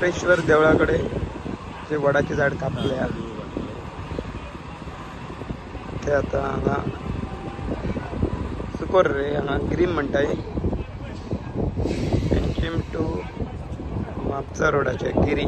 गोमटेश्वर देवळा कडेन जे वडाचे झाड कापले ते आता हांगा सुकोर रे, हांगा ग्रीन म्हणटाय. पेंचीम टू म्हापसा रोडाचे गिरी.